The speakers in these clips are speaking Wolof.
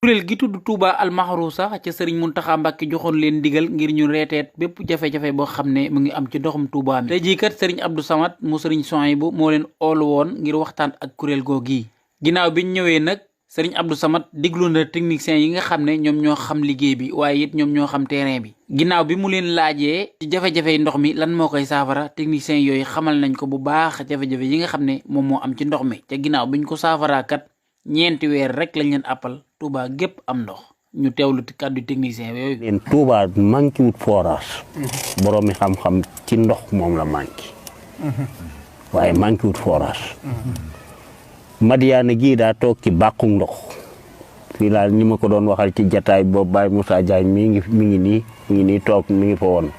kuréel gi tudd Touba Al Mahrousa ca Serigne Mountakha Mbacké joxoon leen digal ngir ñu reeteet bépp jafe-jafe boo xam ne mu ngi am ci ndoxum Touba mi tey jii kat Serigne Abdou Samad mu Serigne Souhaïbou moo leen oolu woon ngir waxtaan ak kuréel googi ginnaaw biñ ñëwee nag Serigne Abdou Samad diglu na techniciens yi nga xam ne ñoom ñoo xam liggéey bi waaye it ñoom ñoo xam terrain bi ginnaaw bi mu leen laajee ci jafe-jafe ndox mi lan moo koy saafara techniciens yooyu xamal nañ ko bu baax jafe-jafe yi nga xam ne moom moo am ci ndox mi te ginnaaw biñ ko saafaraa kat ñeenti weer rek lañ leen appal Touba gépp am ndox ñu teewlu kàddu technicien yooyu. leen Touba manqué wut forage. borom mi xam-xam ci ndox moom la manqué. waaye manqué wut forage. Madiana gii daa toog ci bàqu ndox. fii laal ñi ma ko doon waxal ci jataay boobu Baye Moussa Diagne mi ngi nii toog mi ngi fa woon.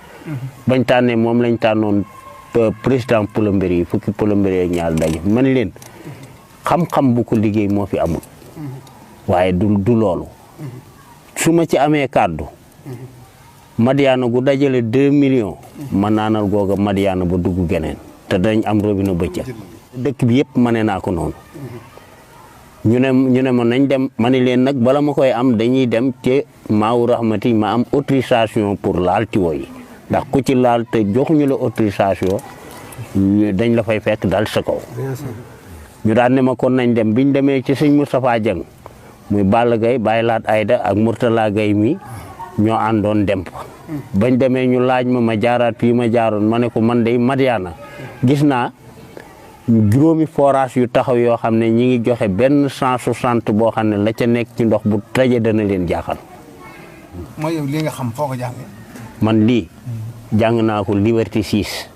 bañ tànnee moom lañ tànnoon président plombier yi fukki plombier ak ñaar daje man leen xam-xam bu ko liggéey moo fi amul. waaye du loolu. su ma ci amee kàddu. Madiana gu dajale 2 millions. ma naanal googa Madiana ba dugg geneen te dañ am robinet bëccëg. dëkk bi yëpp mane naa ko noonu. ñu ne ma nañ dem ma ne leen nag bala ma koy am dañuy dem ci Maawu Rahmati ma am autorisation pour laal tiwo yi ndax ku ci laal te joxuñu la autorisation dañ la fay fekk dal sa kaw. ñu daan ne ma kon nañ dem biñ demee ci sëñ Moustapha Dieng muy Balla Gaye Baye Laat Ayda ak Mourtala Gaye mi ñoo àndoon dem fa. bañ demee ñu laaj ma jaaraat fii ma jaaroon ma ne ko man de Madiana gis naa juróomi forage yu taxaw yoo xam ne ñi ngi joxe benn 160 boo xam ne la ca nekk ci ndox bu taje dana leen jaaxal. mooy yow li nga xam foo ko jàngee. man lii jàng naa ko Liberté 6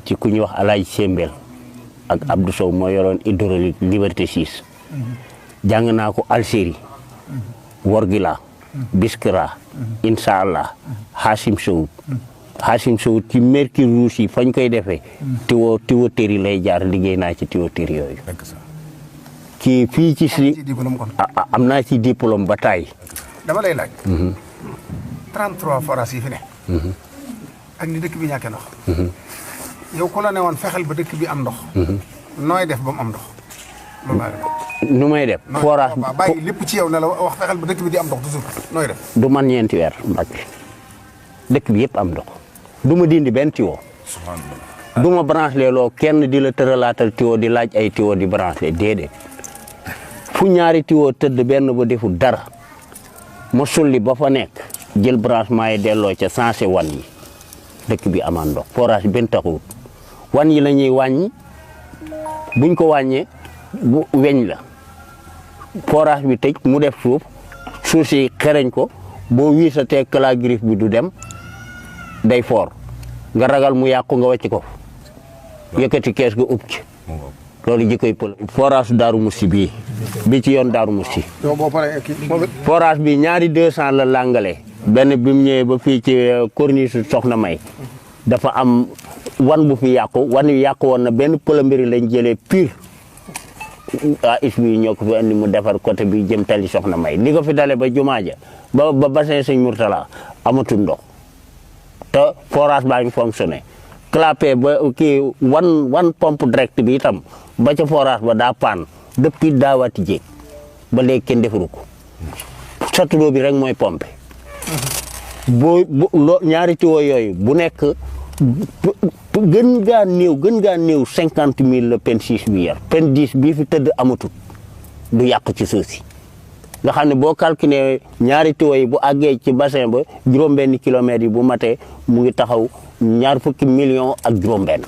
ci ku ñuy wax Alaaj Sembel ak Abdou Sow moo yoroon hydraulique Liberté 6 jàng naa ko Algérie Worgila Biskra incha allah Hachim Sow ci Mercure Rouge yi fañ koy defee tuyauterie lay jaar liggéey naa ci tuyauterie yooyu kii fii ci si am naa ci diplôme ba taay dama lay laaj 33 forages yi fi ne ak ni dëkk bi ñàkkee ndox yow ku la ne woon fexeel ba dëkk bi am ndox nooy def ba mu am ndox loolu laa def nu may def forage bàyyi lépp ci yow ne la wax fexeel ba dëkk bi di am ndox toujours nooy def du man ñeenti weer Mbàkke dëkk bi yëpp am ndox du ma dindi benn tiwo du ma branché loo kenn di la tëralaatal tiwo di laaj ay tiwo di branché déedéet fu ñaari tiwo tëdd benn ba defu dara ma sulli ba fa nekk jël branchement yi delloo ca sensé wan yi dëkk bi amaan ndox forage benn taxawut wan yi la ñuy wàññi buñ ko wàññee bu weñ la forage bi tëj mu def suuf si xereñ ko boo wiisatee kala griffe bi du dem day foor nga ragal mu yàqu nga wàcc ko yëkkati kees ga ub ci loolu jikkoy pël forage Daaru Musti bi ci yoon Daaru Musti forage bi ñaari 200 la langale benn bi mu ñëwee ba fii ci corniche Soxna May dafa am wan bu fi yàqu wan wi yàqu woon na benn plombier lañ jëlee pur is bi ñoo ko fi andi mu defar côté bi jëm tali Soxna May li ko fi dale ba jumaa ja ba bassin sëñ Mourtala amatul ndox te forage baa ngi fonctionné clapé ba kii wan pompe direct bi itam ba ca forage ba daa paan depuis daawati jéeg ba léegi kenn defaru ko satuloo bi rek mooy pompe ñaari tuyau yooyu bu nekk gën gaa néew 50 000 la pen 6 bi yar pen 10 bii fi tëdd amatul du yàqu ci suuf si nga xam ne boo calculé ñaari tuyau yi bu àggee ci bassin ba juróom-benn kilomètres yi bu matee mu ngi taxaw 20 millions ak juróom-benn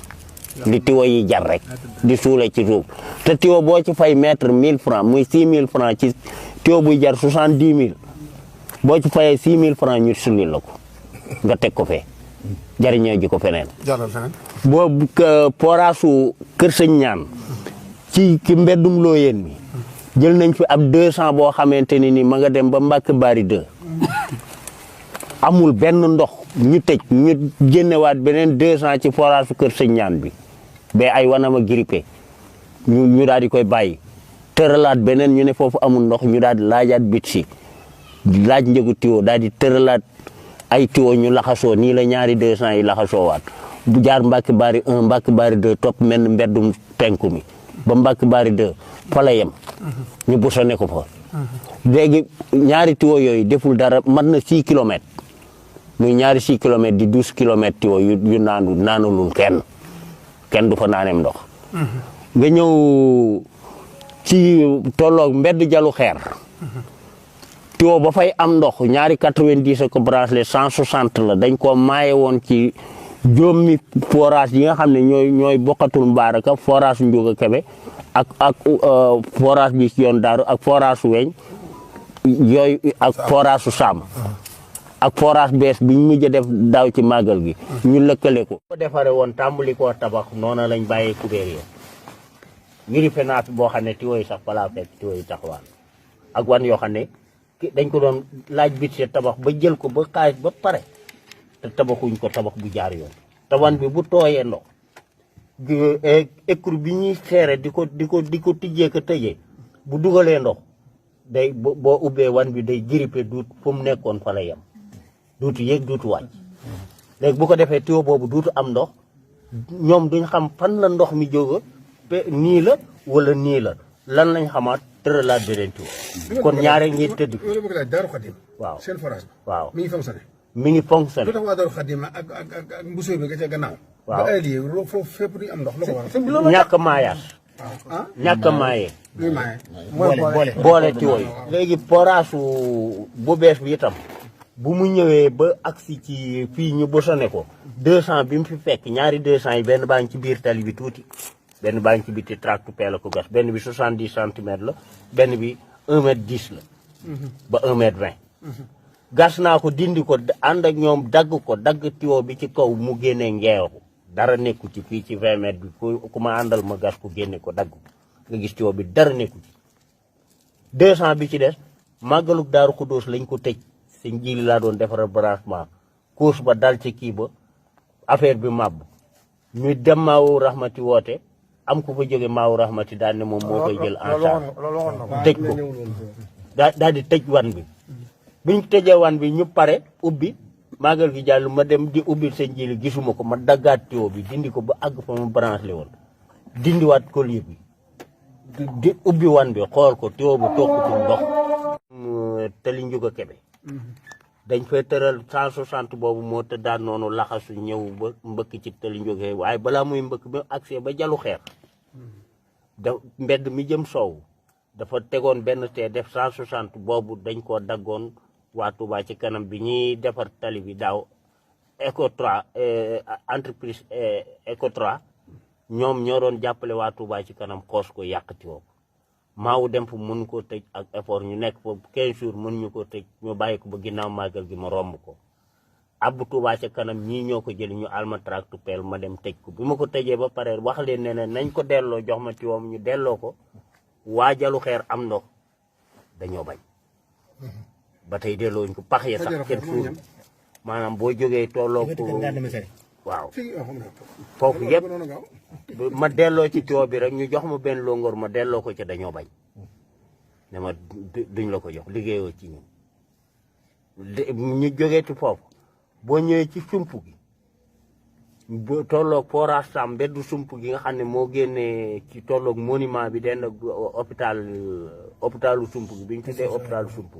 li tuyau yi jar rek di suule ci suuf te tuyau boo ci fay mètre 1000 francs muy 6000 francs ci tuyau buy jar 70 000 boo ci fayee 6000 francs ñu sulli la ko nga teg ko fee jariñoo ji ko feneen. boo poraasu Kër Sëñ Ñaan ci mbeddum Looyeen mi jël nañ fi ab 200 boo xamante ne ni ma nga dem ba Mbàkke Bari 2 amul benn ndox ñu tëj ñu génnewaat beneen 200 ci forage su Kër Sëñ Ñaan bi ba ay wanama grippé ñu daal di koy bàyyi tëralaat beneen ñu ne foofu amul ndox ñu daal di laajaat bit si laaj njëgu tiwo daal di tëralaat ay tiwo ñu laxasoo nii la ñaari 200 yi laxasoo waat bu jaar Mbàkke Bari 1 Mbàkke Bari 2 topp mel ni mbeddum penku mi ba Mbàkke Bari 2 fa la yem ñu busone ko fa léegi ñaari tuyau yooyu deful dara mat na 6 kilomètres muy ñaari 6 kilomètres di 12 kilomètres tuyau yu naanulul kenn du fa naaneem ndox. nga ñëw ci tolloog mbedd jalu xeer. tuyau ba fay am ndox ñaari 90 ko branché 160 la dañ ko maaye woon ci joomi forage yi nga xam ne ñooy bokkatul mbaaraka forage Ndiouga Kébé ak forage bi ci yoon daaru ak forage weñ yooyu ak forage su Sam ak forage bees bi ñu mujj a def daaw ci màggal gi ñu lëkkale ko defare woon tàmbali koo tabax noona lañ bàyyee kubéer yi vérifié naa fi boo xam ne tuyau yi sax balaa fekk tuyau yi taxawaan ak wan yoo xam ne dañ ko doon laaj budget tabax ba jël ko ba xaalis ba pare te tabaxuñ ko tabax bu jaar yoon te wan bi bu tooyee ndox écrou bi ñuy xeere di ko tijjee ko tëjee bu dugalee ndox day boo ubbee wan bi day grippé duut fu mu nekkoon fa la yem duutu yéeg duutu wàcc léegi bu ko defee tuyau boobu duutu am ndox ñoom duñ xam fan la ndox mi jóge nii la wala nii la lan lañ xamaat tëralaat beneen tuyau kon ñaare ngi tëdd Daaru Xadim waaw seen forage waaw mi ngi fonctionné mi ngi fonctionné lu tax waa Daaru Xadim ak mbusoo bi nga ca gannaaw waaw ba ay foofu fépp duñu am ndox la ko waral ñàkk maayaas ñàkk a maaye luy maaye boole tuyau yi léegi forage bu bees bi itam bu mu ñëwee ba agsi ci fii ñu bosone ko 200 bi mu fi fekk ñaari 200 yi benn baa ngi ci biir tali bi tuuti benn baa ngi ci biti tractopelle la ko gas benn bi 70 centimètres la benn bi 1 mètre 10 la ba 1 mètre 20 gas naa ko dindi ko ànd ak ñoom dagg tuyau bi ci kaw mu génnee ngeewaku dara nekku ci fii ci 20 mètres bi ku ma àndal ma gas ko génne ko dagg nga gis tuyau bi dara nekku ci 200 bi ci des màggalug Daaru Xudóos lañ ko tëj sëñ Jili laa doon defaral branchement course ba dal ci kii ba affaire bi màbb ñu dem Maawu Rahmati woote am ku fa jóge Maawu Rahmati daal ne moom moo koy jël en charge tëj ko daal di tëj wan bi biñ tëjee wan bi ñu pare ubbi màggal gi jàll ma dem di ubbi sëñ Jili gisuma ko ma daggaat tuyau bi dindi ko ba àgg fa ma branché woon dindiwaat collier bi di ubbi wan bi xool ko tuyau bi tokkutul ndox Tali Ndiouga Kébé dañ fay tëral 160 boobu moo tëddaan noonu laxasu ñëw ba mbëkk ci Tali Ndiouga Kébé waaye balaa muy mbëkk ba accès ba jalu xeer da mbedd mi jëm soow dafa tegoon benn te def 160 boobu dañ koo daggoon waa Touba ci kanam bi ñuy defar tali bi daaw Ecotra entreprise Ecotra ñoom ñoo doon jàppale waa Touba ci kanam xoos ko yàqati woo maawu dem fa mën koo tëj ak effort ñu nekk fa 15 jours mën ñu ko tëj ñu bàyyi ko ba ginnaaw màggal gi ma romb ko abbu Touba ca kanam ñii ñoo ko jël ñu alma tractopelle ma dem tëj ko bi ma ko tëjee ba pare wax leen ne nañ ko delloo jox ma tiwoom ñu delloo ko waajalu xeer am ndox dañoo bañ ba tey dellooñ ko pax ya sax kenn suur maanaam boo jógee tolloo ko waaw foofu yëpp ma delloo ci tuyau bi rek ñu jox ma benn longoor ma delloo ko ca dañoo bañ ne ma duñ la ko jox liggéeyoo ci ñun ñu jógee ci foofu boo ñëwee ci sump gi boo tolloog forage Sam mbeddu sump gi nga xam ne moo génnee ci tolloog monument bi den ak hôpitalu sump gi bi ñu tuddee hôpitalu sump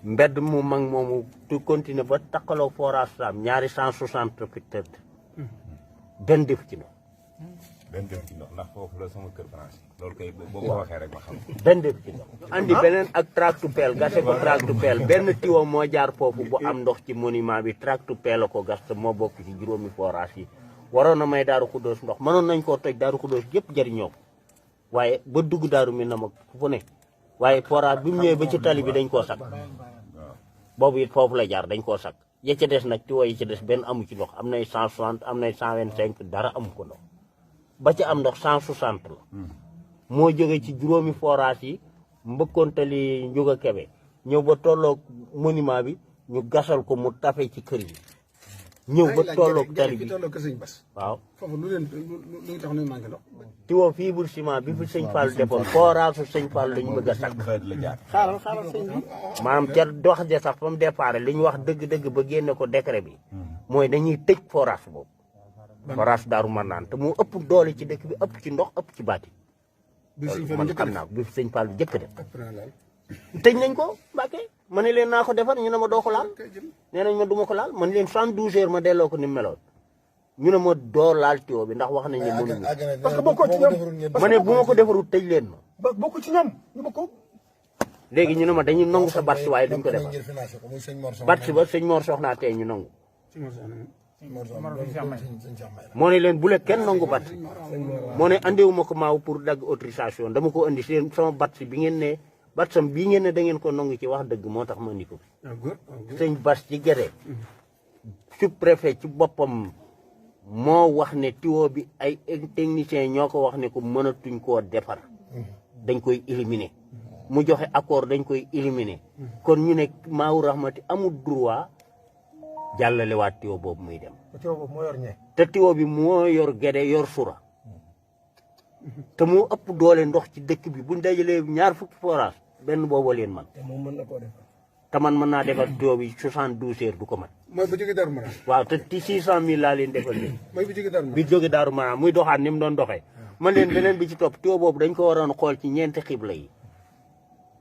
mbedd mu mag moomu tu continuer ba takkaloog forage Sam ñaari 160 fi tëdd benn def ci ndox benn def ci ndox ndax foofu la sama kër branche loolu kay boo ko waxee rek ma xam benn def ci ndox andi beneen ak tractopelle gase ko tractopelle benn tiwo moo jaar foofu bu am ndox ci monument bi tractopelle la ko gas te moo bokk ci juróomi forage yi waroon na may Daaru Xudóos ndox mënoon nañ koo toj Daaru Xudóos yëpp jëriñoo ko waaye ba dugg daaru mi na ma fu ne waaye forage bi mu ñëwee ba ci tali bi dañ koo sakk boobu it foofu la jaar dañ koo sakk ya ca des nag tiwo yi ca des benn amu ci ndox am nay 160 am nay 125 dara amu ko ndox ba ca am ndox 160 la moo jóge ci juróomi forage yi mbëkkoon Tali Ndiouga Kébé ñëw ba tolloog monument bi ñu gasal ko mu tafe ci kër yi ñëw ba tolloog tali bi waaw foofu lu leen lu tax ñu manqué ndox tiwo fibre ciment bi fi sëñ Fall defoon forage su sëñ Fall lañ bëgg a sakk xaaral sëñ bi maanaam ca dox ja sax fa mu départ li ñu wax dëgg-dëgg ba génne ko décret bi mooy dañuy tëj forage boobu forage Daaru Marnaan te mu ëpp doole ci dëkk bi ëpp ci ndox ëpp ci baati man xam naa bi fi sëñ Fall jëkk def tëj nañ ko Mbàkke ma ne leen naa ko defar ñu ne ma doo ko laal nee nañ ma du ma ko laal man leen 72 heures ma delloo ko ni mu meloon ñu ne ma doo laal tuyau bi ndax wax nañ ne mënuñu. parce que bokkoo ci ñoom. ma ne bu ma ko defarul tëj leen ma. bokku ci ñoom ñu bokkoo. léegi ñu ne ma dañuy nangu sa batsi waaye duñ ko defar batsi ba sëñ Mor Soxna tey ñu nangu. moo ne leen bu le kenn nangu batsi moo ne andiwuma ko maaw pour dagg autorisation dama ko andi seen sama batsi bi ngeen ne batsam bii ngeen ne da ngeen ko nangu ci wax dëgg moo tax ma andi ko sëñ Bas ci Gédé sous-préfet ci boppam moo wax ne tuyau bi ay techniciens ñoo ko wax ne ko mënatuñ koo defar dañ koy éliminer mu joxe accord dañ koy éliminer kon ñu ne Maawu Rahmati amul droit jàllale waat tuyau boobu muy dem te tuyau bi moo yor Gédé yor Sura te moo ëpp doole ndox ci dëkk bi buñ dajalee 2 fukki forage benn boobu leen man te man mën naa defar tuyau bi 72 heures du ko mat mooy bu jógee Darou Manane. waaw te ci 600 000 laa leen defal leen mooy bu jógee Darou Manane. bi jóge Daaru Manaan muy doxaat ni mu doon doxee man leen beneen bi ci topp tuyau boobu dañ ko waroon xool ci 4 xibla yi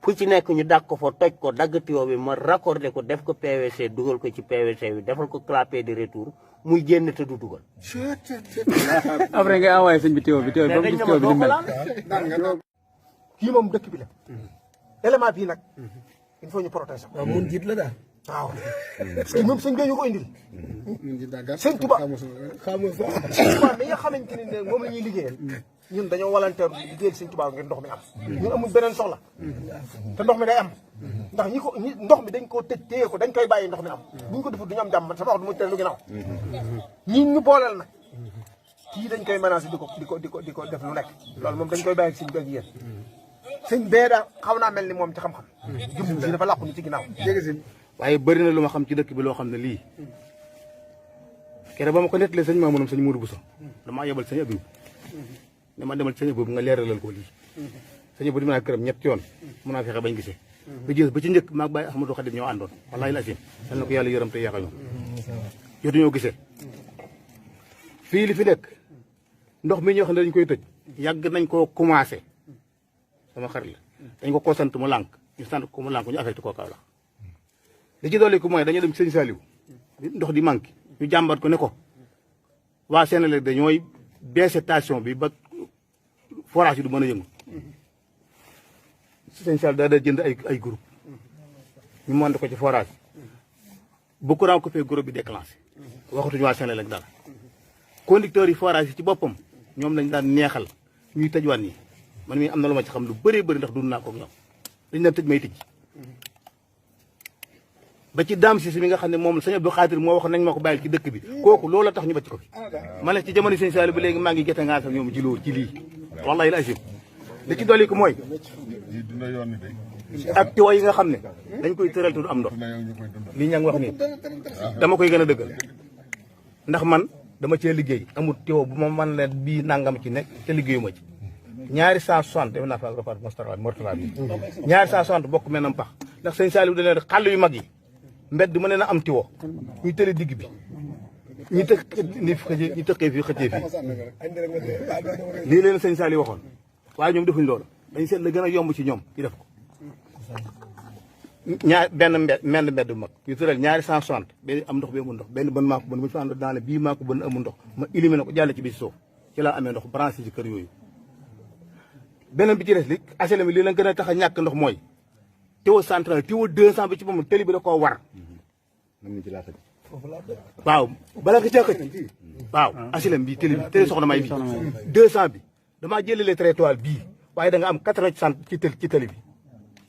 fu ci nekk ñu dagg ko fa toj ko dagg tuyau bi ma raccordé ko def ko PVC dugal ko ci PVC bi defal ko clapet de retour muy génn te du dugal. après nga envoyé sëñ bi tuyau bi ba mu gis tuyau bi ni mel. kii moom dëkk bi la. élément bii nag il faut ñu protéger ko. waaw mun jiit la daal. waaw parce que moom sëñ bi ñu ko indil. sëñ Tuba sëñ Tuba mi nga xamante ne moom la ñuy liggéeyal. ñun dañoo volontaire liggéeyal sëñ Tuba ngir ndox mi am. ñun amul beneen soxla. te ndox mi day am. ndax ndox mi dañ koo tëj téye ko dañ koy bàyyi ndox mi am. bu ñu ko defut du ñu am jàmm sama wax du ma teel lu ginnaaw. ñi ñu booleel nag kii dañ koy menacé di ko def lu nekk. loolu moom dañ koy bàyyi ak sëñ bi ak yéen. sëñ bee daal xaw naa mel ni moom ci xam-xam. jëmm ji dafa làqu ñu ci ginnaaw. waaye bëri na lu ma xam ci dëkk bi loo xam ne lii keroog ba ma ko nettalee sëñ Mamounam sëñ Mourou Bousso damaa yebal sëñ Abib ne ma demal sëñ Abib nga leeralal ko lii sëñ Abib di ma këram 3 yoon mën naa fexe bañ gisee ba gis ba ci njëkk maag Baye Ahmadou Khadim ñoo àndoon wallaahi la asim yal na ko yàlla yërëm te yeexal ñu jotuñoo gisee fii li fi nekk ndox mi ñoo xam ne dañ koy tëj yàgg nañ koo commencé sama xarit la dañ ko sant mu lànk ñu sant ko mu lànk ñu affecté koo Kaolack li ci dolli ko mooy dañoo dem ci sëñ Saliou ndox di manqué ñu jàmbat ko ne ko waa Sénégal dañooy baissé station bi ba forage yi du mën a yëngu sëñ Saliou daa jënd ay groupe ñu monté ko ci forage bu courant coupé groupe bi déclenché waxatuñu waa Sénégal dara conducteurs yi forage yi ci boppam ñoom lañ daan neexal ñuy tëj wan yi man mii am na lu ma ci xam lu bëree bëri ndax dund naa ko ak ñoom dañ daan tëj may tëj ba ci daam si mi nga xam ne moom sëñ Abdou Khadir moo wax nañ ma ko bàyyil ci dëkk bi kooku loolu la tax ñu bacc ko fi ma ne ci jamono sëñ Saliou bi léegi maa ngi gerte ngaa sax ñoom ci loolu ci lii wallahi la asim li ci dolli ko mooy ak tiwa yi nga xam ne dañ koy tëral te du am ndox lii ña ngi wax nii dama koy gën a dëggal ndax man dama cee liggéey amul tiwa bu ma mën leen bii nangam ci nekk te liggéeyu ma ci ñaari 160 def naa fa repart mortala bi ñaari 160 bokk mel na pax ndax sëñ Saliou da leen xàll yu mag yi mbedd mën na am tiwo ñuy tële digg bi ñu tëqee fii xëccee fii lii leen sëñ Saliou waxoon waaye ñoom defuñ loolu dañ seet la gën a yomb ci ñoom ñu def ko benn mbedd bu mag ñu tëral ñaari 160 benn am ndox bi amul ndox benn bën maa ko bën bu ñu fa ànd daane bii maa ko bën amul ndox ma éliminé ko jàll ci biir suuf ci laa amee ndox branché ci kër yooyu beneen bi ci des li HLM li leen gën a tax a ñàkk ndox mooy tuyau central tuyau 200 bi ci moom tëli bi da koo war waaw bala nga caa xëj waaw HLM bi tëli soxna may bi 200 bi damaa jëlale trottoir bii waaye da nga am 80 ci tëli bi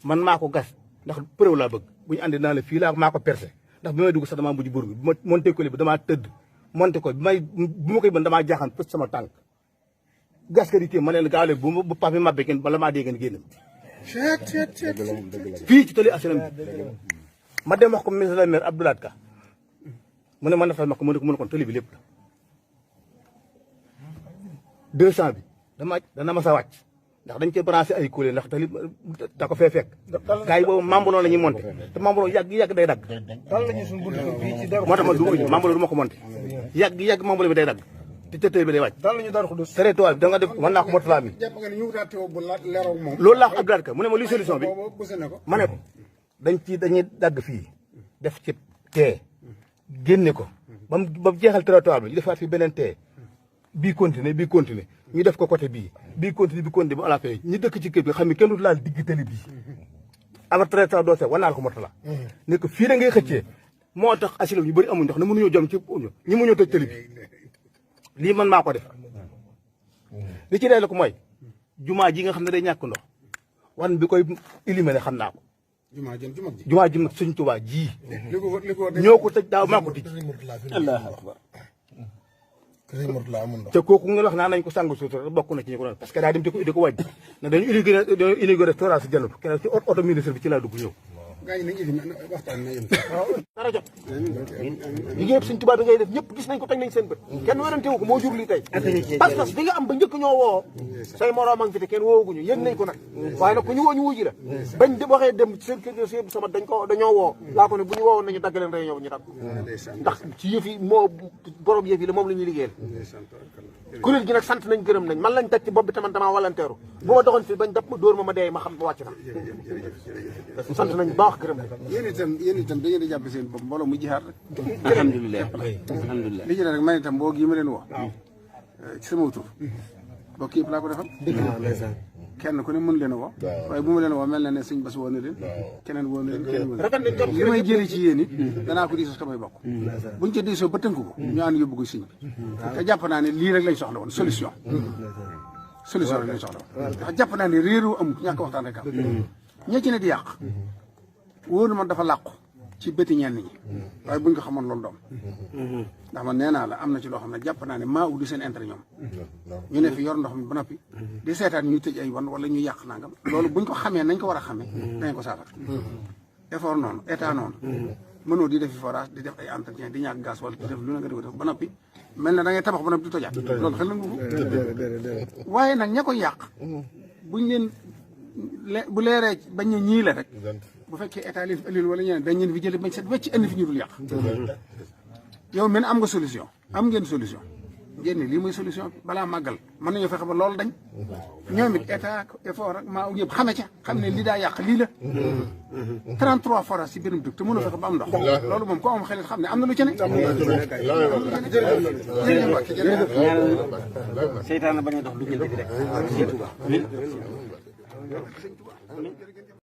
man maa ko gas ndax preuve laa bëgg bu ñu andi naa la fii laa maa ko percé ndax bi may dugg sax damaa mujj bur bi bu ma monté ko bi damaa tëdd monté ko bu ma koy mën damaa jaaxaan pës sama tànk gas ka di téye ma leen gaawle bu pax mi mabbe kenn bala maa dee ngeen génn fii ci tëli HLM bi ma dem wax ko ministre de la maire Abdoulaye Ka mu ne ma defal ma ko mu ne kon tëli bi lépp la 200 bi dana ma sa wàcc ndax dañ cee branché ay kuule ndax tëli da ko fee fekk gars yi boobu mambaloo la ñuy monté te mambaloo yàgg day dagg moo tax ma du mambaloo du ma ko monté yàgg mambaloo bi day dagg te tey bi lay wàcc. daal la ñu daal xudus. territoire bi da nga def mën naa ko Mourtala mi. jàpp nga ni ñu wutaat teewoo bu leeroo moom. loolu laa ko Abdoulaye Ka mu ne ma luy solution bi. boobu bëse na ko. ma ne ko dañuy dagg fii def ci tee génne ko ba mu jeexal territoire bi ñu defaat fi beneen tee bii continuer ñu def ko côté bii continuer ba à la fin ñu dëkk ci kër bi xam ne kenn du laal digg tali bii ama territoire doo seet wanaa la ko Mourtala ne ko fii da ngay xëccee moo tax asilo yu bëri amuñ ndox ne mënuñoo jom ci ñi mënuñoo tëj tali bi lii man maa ko def li ci dee la ko mooy jumaa ji nga xam ne day ñàkk ndox wan bi koy éliminer xam naa ko jumaa ji mag ji. jumaa ji mag Sëñ Tuubaa ji li ko ñoo ko tëj daaw maa ko tëj Allahu akbar. Kër Mourtala amul ndox. te kooku nga wax naa nañ ko sàng suutura bokk na ci ñu ko doon parce que daa dem di ko wàññi na dañu inauguré restaurant si Janatu keneen ci oto ministre bi ci laa dugg ñëw gaañ nañ indi waxtaan na yéen. dara jot liggéey Sëñ Tuubaa bi ngay def ñëpp gis nañ ko teg nañ seen bët kenn werante wu ko moo jur lii tey pas-pas bi nga am ba njëkk ñoo woo say moroom a ngi fi te kenn woowaguñu yëg nañ ko nag waaye nag ku ñu woo ñu wuji la bañ di waxee dem seen kër seen sama dañoo woo laa ko ne bu ñu woowoon nañu dagg leen réunion bi ñu dagg ndax ci yëf yi moo borom yëf yi la moom la ñuy liggéeyal kuréel gi nag sant nañ gërëm nañ man lañ teg ci bopp bi taman damaa wallanteeru bu ma doxoon fi bañ dab ma dóor ma dee ma xam ba wàcc na sant nañ baax gërëm nañ yéen itam da ngeen di jàpp seen bopp mbooloo mu jihaat rek. alhamdulilah li ci ne rek man itam boo gii ma leen wax. ci sama tur. bokk yëpp laa ko defal. kenn ku ne mën leen a woo. waaye bu ma leen woo mel na ne sëñ Bass woo na leen. keneen woo na leen keneen woo na leen. li may jëlee ci yéen it. danaa ko diisoo samay bokk. buñ ca diisoo ba tënk ko. ñu ànd yóbbu ko sëñ bi. te jàpp naa ne lii rek lañ soxla woon solution. solution rek lañ soxla woon. ndax jàpp naa ne réeroo amul ñàkk waxtaan rek am. ña ci ne di yàq. wóor na man dafa làqu ci bëti ñenn ñi waaye buñ ko xamoon loolu doom ndax man nee naa la am na ci loo xam ne jàpp naa ne maa uddi seen intérêt ñoom ñu ne fi yor ndox mi ba noppi di seetaan ñuy tëj ay wan wala ñuy yàq nangam loolu buñ ko xamee nañ ko war a xamee dañ ko saafara effort noonu état noonu mënoo di defi forage di def ay entretien di ñàkk gaz wala di def lu na nga di ko def ba noppi mel na da ngay tabax ba noppi di tojaat loolu xel na nga ko waaye nag ña koy yàq buñ leen bu leeree bañ ne ñii la rek bu fekkee état leen fi ëllëg wala ñeneen dañ leen fi jëlee bañ set wecc indi fi ñu dul yàq yow men am nga solution am ngeen solution ngeen ne lii mooy solution bi balaa màggal mën nañoo fexe ba loolu dañ ñoom it état effort ak maa yëpp xame ca xam ne lii daa yàq lii la 33 forage ci biirum dëkk te mënoo fexe ba am ndox loolu moom ko am xel xam ne am na lu ci ne seytaane bañ a dox du jël bi rek Sëñ Tuubaa